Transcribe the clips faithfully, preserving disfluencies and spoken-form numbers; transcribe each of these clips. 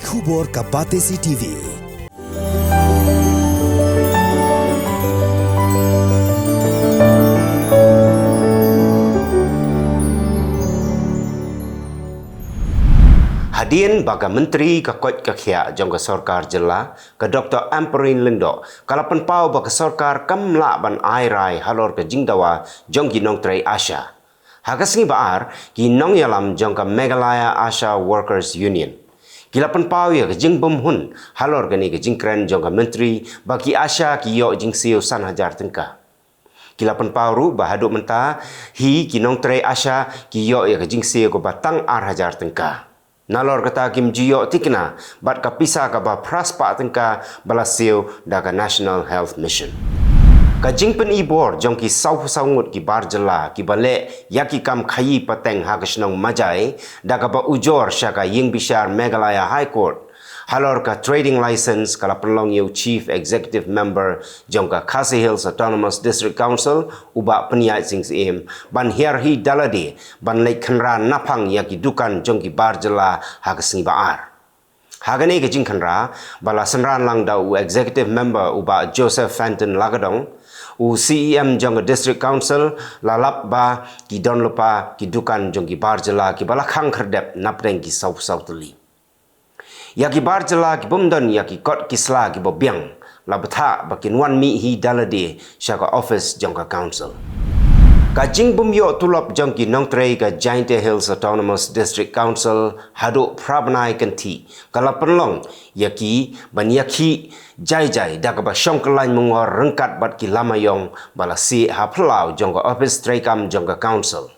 Khubor ka Batesi T V. Hadien ba ka Myntri ka koit ka khiah jong ka sorkar jylla, ka Doctor Ampareen Lyngdoh, ka la pynpaw ba ka sorkar kam lah ban ai rai halor ka jingdawa jong ki nongtrei ASHA. Ha ka sngi ba ar, ki nongïalam jong ka Meghalaya ASHA Workers Union ki la pynpaw ïa ka jingbymhun halor kane ka jingkren jong ka Myntri ba ki ASHA ki ïoh jingsiew san hajar tyngka. Ki la pynpaw ruh ba haduh mynta hi ki nongtrei ASHA ki ïoh ïa ka jingsiew kaba tang ar hajar tyngka. Nalor kata kim ju ïoh tikna bad ka pisa kaba phra spah tyngka ba la siew da ka National Health Mission. Ka jingpynibor jong ki sawphew saw ngut ki bar jylla kiba leh ïa ki kam khaïi pateng ha ka shnong Majai, da kaba ujor sha ka ïing bishar Meghalaya High Court halor ka trading license, ka la pynlong ïa u Chief Executive Member jong ka Khasi Hills Autonomous District Council, u Bah Pynïaid Sing Syiem, ban hiar hi da lade ban leit khynra naphang ïa ki dukan jong ki bar jylla ha ka sngi ba ar. Ha kane ka jingkhynra ba la synran lang da u Executive Member u Bah Joseph Fenton Lakadong, u C E M jong ka District Council, la lap ba ki don lypa ki dukan jong ki bar jylla kiba la khang khyrdep napdeng ki sawphew saw tylli. Ïa ki bar jylla ki bym don ïa ki kot ki sla kiba biang, la bthah ba kin wan mih hi da lade sha ka office jong ka council. Ka jingbym ïoh tulop jong ki nongtrei ka Jaintia Hills Autonomous District Council haduh phra bnai kynthih, ka la pynlong ïa ki ban ïakhih jai jai da kaba shong kyllain myngor ryngkat bad ki lama ïong ba la sieh ha phyllaw jong ka office treikam jong ka council.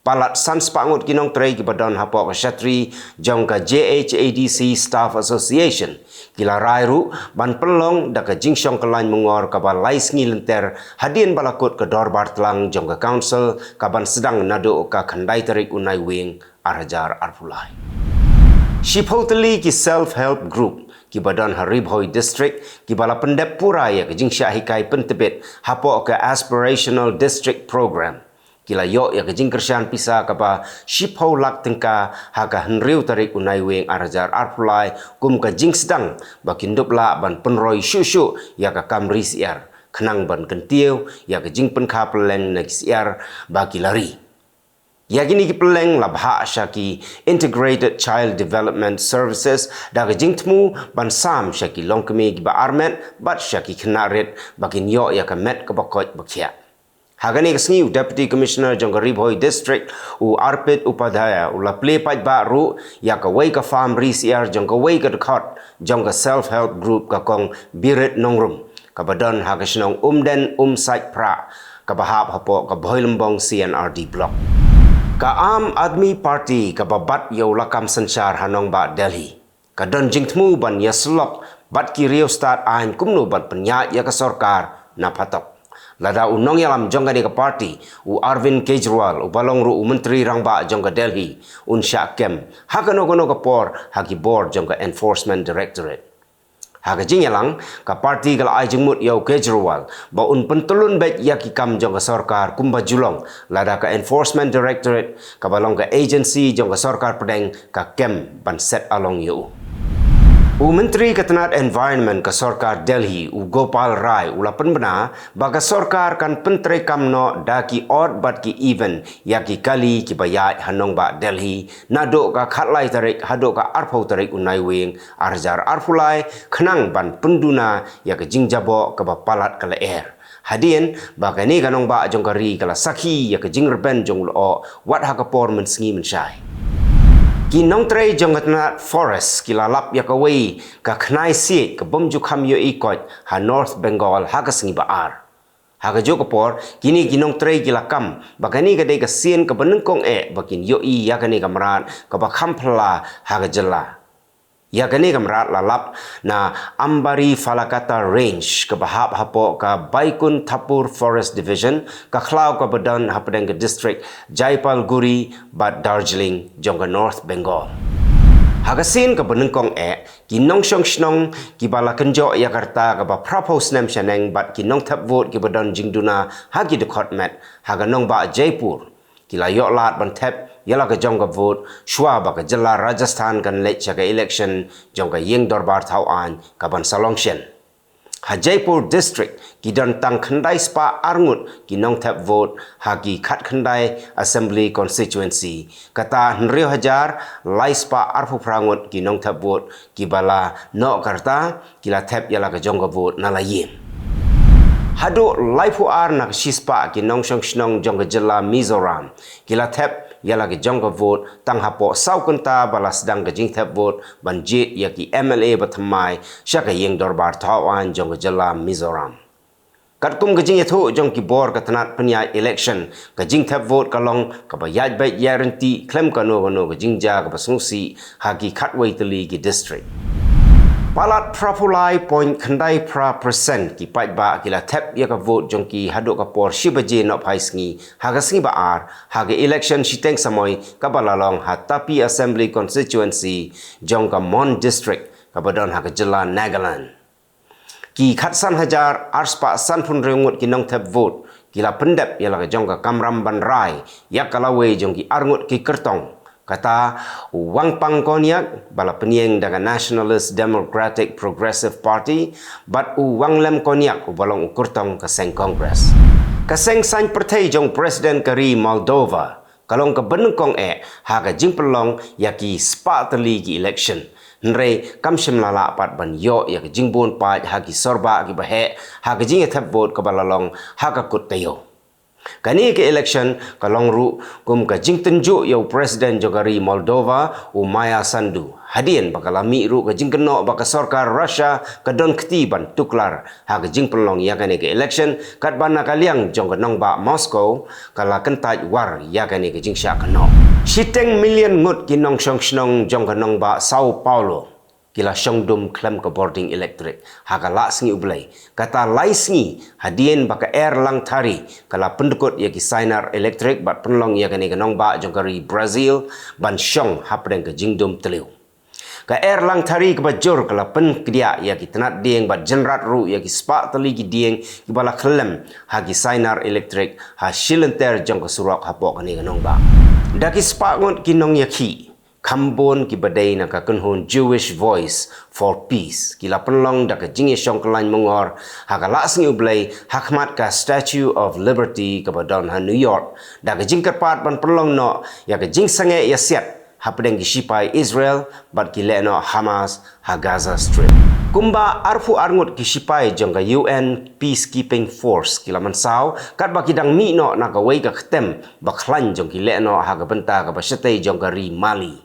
Palat san spah ngut ki nongtrei kiba don hapoh ka shatri jong ka J H A D C Staff Association ki la rai ruh ban pynlong da ka jingshong kyllain myngor kaba lai sngi lynter hadien ba la kut ka dorbar tlang jong ka council, kaban sdang naduh ka khyndai tarik u Naiwieng ar hajar arphew lai. Shiphew tylli ki self help group kiba don ha Ri Bhoi District kiba la pyndep pura ïa ka jingshah hikai pyntbit hapoh ka Aspirational District Program, ki la ïoh ïa ka jingkyrshan pisa kaba shiphew lak tyngka ha ka hynriew tarik u Naiwieng ar hajar arphew lai, kum ka jingsdang ba kin dup lah ban pynroi shuh shuh ïa ka kam ri syiar, khnang ban kyntiew ïa ka jingpynkha pylleng na ki syiar ba ki la ri. Ïa kine ki pylleng la bhah sha ki Integrated Child Development Services da ka jingthmu ban sam sha ki longkmie kiba armet bad sha ki khynnah rit ba kin ïoh ïa ka met kaba koit ba khiah. Ha kane ka sngi u Deputy Commissioner jong ka Ri Bhoi District, u Arpit Upadhyaya, u la plie paidbah ruh ïa kawei ka farm ri syiar jong kawei ka dkhot jong ka self help group, ka Kong Birit Nongrum, kaba don ha ka shnong Umden Umsait Phra, kaba hap hapoh ka Bhoilymbong C and R D Block. Ka Aam Aadmi Party kaba bat ïa u lakam synshar ha nongbah Delhi ka don jingthmu ban ïasyllok bad ki riewstad aiñ kumno ban pynïaid ïa ka sorkar na phatok, lada u nongïalam jong kane ka party, u Arvind Kejriwal, uba long ruh u Myntri Rangbah jong ka Delhi, un shah kem ha kano kano ka por ha ki bor jong ka Enforcement Directorate. Ha ka jingïalang, ka party ka la ai jingmut ïa u Kejriwal ba un pyntylun beit ïa ki kam jong ka sorkar kumba ju long, lada ka Enforcement Directorate, kaba long ka agency jong ka sorkar pdeng, ka kem ban set along ïa u. U Myntri ka tnat Environment ka sorkar Delhi, u Gopal Rai, u la pynbna ba ka sorkar kan pyntreikam noh da ki odd bad ki even ïa ki kali kiba ïaid ha nongbah Delhi, naduh ka khatlai tarik haduh ka arphew tarik u Naiwieng ar hajar arphew lai, khnang ban pynduna ïa ka jingjaboh kaba palat ka lyer, hadien ba kane ka nongbah jong ka ri ka la sakhi ïa ka jingrben jong u lyoh wat ha ka por mynsngi mynshai. Ki nongtrei jong ka tnat Forest ki la lap ïa kawei ka khnai siej ka bym ju kham ïohi koit ha North Bengal ha ka sngi ba ar. Ha kajuh ka por, kine ki nongtrei ki la kam ba kane ka dei ka sien kaba nyngkong eh ba kin ïohi ïa kane ka mrad kaba kham phylla ha ka jylla. Ïa kane ka mrad la lap na Ambari Falakata Range, kaba hap hapoh ka Baikunthapur Forest Division, ka khlaw kaba don hapdeng ka district Jaipalguri bad Darjeeling jong ka North Bengal. Ha ka sien kaba nyngkong eh, ki nongshong shnong kiba la kynjoh ïa ka rta kaba phraphew snem shaneng bad ki nongthep vote kiba don jingduna ha ki dkhot met ha ka nongbah Jaipur, ki la ïoh lad ban thep ïa la ka jong ka vote shuwa ba ka jylla Rajasthan kan leit sha ka election jong ka ïing dorbar thaw aiñ ka ban sa long shen. Ha Jaipur District ki don tang khyndai spah ar ngut ki nongthep vote ha ki khatkhyndai Assembly Constituency, kata hynriew hajar lai spah arphew phra ngut ki nongthep vote kiba la noh ka rta ki la thep ïa la ka jong ka vote na la ïing. Haduh laiphew ar na ka shispah ki nongshong shnong jong ka jylla Mizoram ki la thep ïa la ka jong ka vote tang hapoh saw kynta ba la sdang ka jingthep vote ban jied ïa ki M L A bathymmai sha ka ïing dorbar thaw aiñ jong ka jylla Mizoram. Katkum ka jingïathuh jong ki bor ka tnat pynïaid election, ka jingthep vote ka long kaba ïaid beit ïaid ryntih khlem kano kano ka jingjia kaba sngewsih ha ki khatwei tylli ki district. Palat phra phew lai point khyndai phra percent ki paidbah ki la thep ïa ka vote jong ki haduh ka por shi baje nohphai sngi ha ka sngi ba ar ha ka election shiteng samoi kaba la long ha Tapi Assembly Constituency jong ka Mon District kaba don ha ka jylla Nagaland. Ki khatsan hajar ar spah sanphew hynriew ngut ki nongthep vote ki la pyndep ïa la ka jong ka kamram ban rai ïa ka lawei jong ki ar ngut ki kyrtong, kata u Wangpang Konyak ba la pynïeng da ka Nationalist Democratic Progressive Party bad u Wanglem Konyak uba long u kyrtong ka seng Congress. Ka seng saiñ pyrthei jong President ka ri Moldova ka long ka banyngkong eh ha ka jingpynlong ïa ki spah tylli ki election, hynrei kam shym la lah pat ban ïoh ïa ka jingbun paid ha ki sorbah kiba heh ha ka jingïathep vote kaba la long ha ka kut taïew. Kane ka election ka long ruh kum ka jingtynjuh ïa u President jong ka ri Moldova u Maia Sandu, hadien ba ka la mih ruh ka jingkynnoh ba ka sorkar Russia ka don kti ban tuklar ha ka jingpynlong ïa kane ka election katba na ka liang jong ka nongbah Moscow ka la kyntait war ïa kane ka jingshah kynnoh. Shiteng million ngut ki nongshong shnong jong ka nongbah Sao Paulo ki la shong dum khlem ka bording electric ha ka la sngi U Blei, kata lai sngi hadien ba ka Erlang Thari ka la pyndkut ïa ki sainar electric bad pynlong ïa kane ka nongbah jong ka ri Brazil ban shong hapdeng ka jingdum tliw. Ka Erlang Thari kaba jur ka la pynkdiah ïa ki tnat dieng bad jynrat ruh ïa ki spah tylli ki dieng kiba la khyllem ha ki sainar electric ha shilynter jong ka surok hapoh kane ka nongbah. Da ki spah ngut ki nongïakhih, kham bun kiba dei na ka kynhun Jewish Voice for Peace ki la pynlong da ka jingïashong kyllain mongor ha ka la sngi U Blei ha khmat ka Statue of Liberty kaba don ha New York, da ka jingkyrpad ban pynlong noh ïa ka jingsangeh ïasiat hapdeng ki shipai Israel bad ki lehnoh Hamas ha Gaza Strip. Kumba arphew ar ngut ki shipai jong ka U N Peacekeeping Force ki la mynsaw katba ki dang mih noh na kawei ka ktem ba khlaiñ jong ki lehnoh ha ka bynta kaba shatei jong ka ri Mali.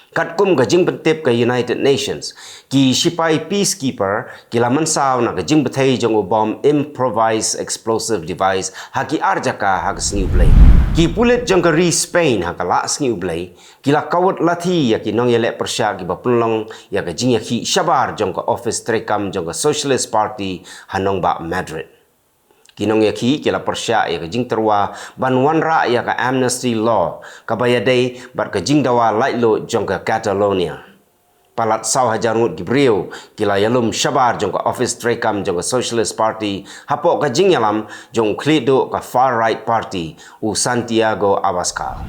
Katkum ka jingpyntip ka United Nations, ki shipai peacekeeper ki la mynsaw na ka jingbthei jong u bom improvised explosive device ha ki ar jaka ha ka sngi U Blei. Ki pulit jong ka ri Spain ha ka la sngi U Blei ki la kawut lathi ïa ki nongïaleh pyrshah kiba pynlong ïa ka jingïakhih shabar jong ka office treikam jong ka Socialist Party ha nongbah Madrid. Ki nongïakhih ki la pyrshah ïa ka jingtyrwa ban wanrah ïa ka amnesty law kaba ïadei bad ka jingdawa laitluid jong ka Catalonia. Palat saw hajar ngut ki briew ki la ïalum shabar jong ka office treikam jong ka Socialist Party hapoh ka jingïalam jong u khlieh duh ka far right party, u Santiago Abascal.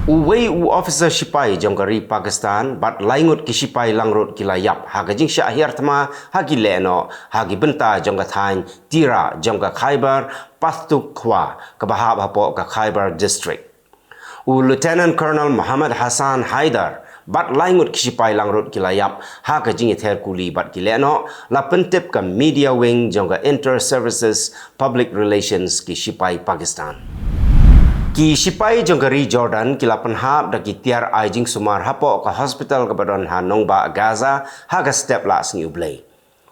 Uwei u officer shipai jong ka ri Pakistan bad lai ngut ki shipai langrut ki la ïap ha ka jingshah hiar thma ha ki lehnoh ha ki bynta jong ka thaiñ Tira jong ka Khyber Pakhtunkhwa kaba hap hapoh ka Khyber District. U Lieutenant Colonel Muhammad Hassan Haider bad lai ngut ki shipai langrut ki la ïap ha ka jingïather kuli bad ki lehnoh, la pyntip ka media wing jong ka Inter Services Public Relations ki shipai Pakistan. Ki shipai jong ka ri Jordan ki la pynhap da ki tiar ai jingsumar hapoh ka hospital kaba don ha nongbah Gaza ha ka step la sngi U Blei.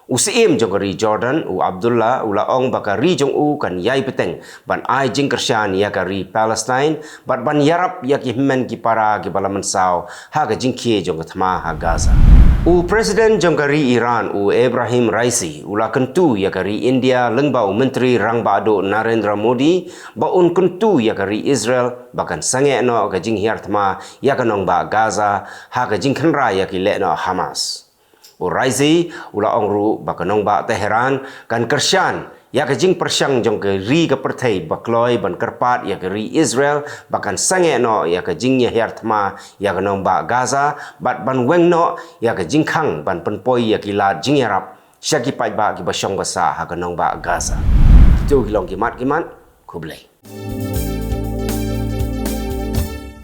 U Syiem jong ka ri Jordan, u Abdullah, u la ong ba ka ri jong u kan ïai bteng ban ai jingkyrshan ïa ka ri Palestine bad ban ïarap ïa ki hynmen ki para kiba la mynsaw ha ka jingkhie jong ka thma ha Gaza. U President jong ka ri Iran, u Ebrahim Raisi, u la kyntu ïa ka ri India lyngba u Myntri Rangbah Duh Narendra Modi ba un kyntu ïa ka ri Israel ba kan sangeh noh ka jinghiar thma ïa ka nongbah Gaza ha ka jingkhynra ïa ki lehnoh Hamas. U Raisi u la ong ruh ba ka nongbah Tehran kan kyrshan ïa ka jingpyrshang jong ka ri ka pyrthei ba kloi ban kyrpad ïa ka ri Israel ba kan sangeh noh ïa ka jingïahiar thma ïa ka nongbah Gaza bad ban weng noh ïa ka jingkhang ban pynpoi ïa ki lad jingïarap sha ki paidbah kiba shong ba sah ha ka nongbah Gaza. Kito ki long ki mat ki mat. Khublei.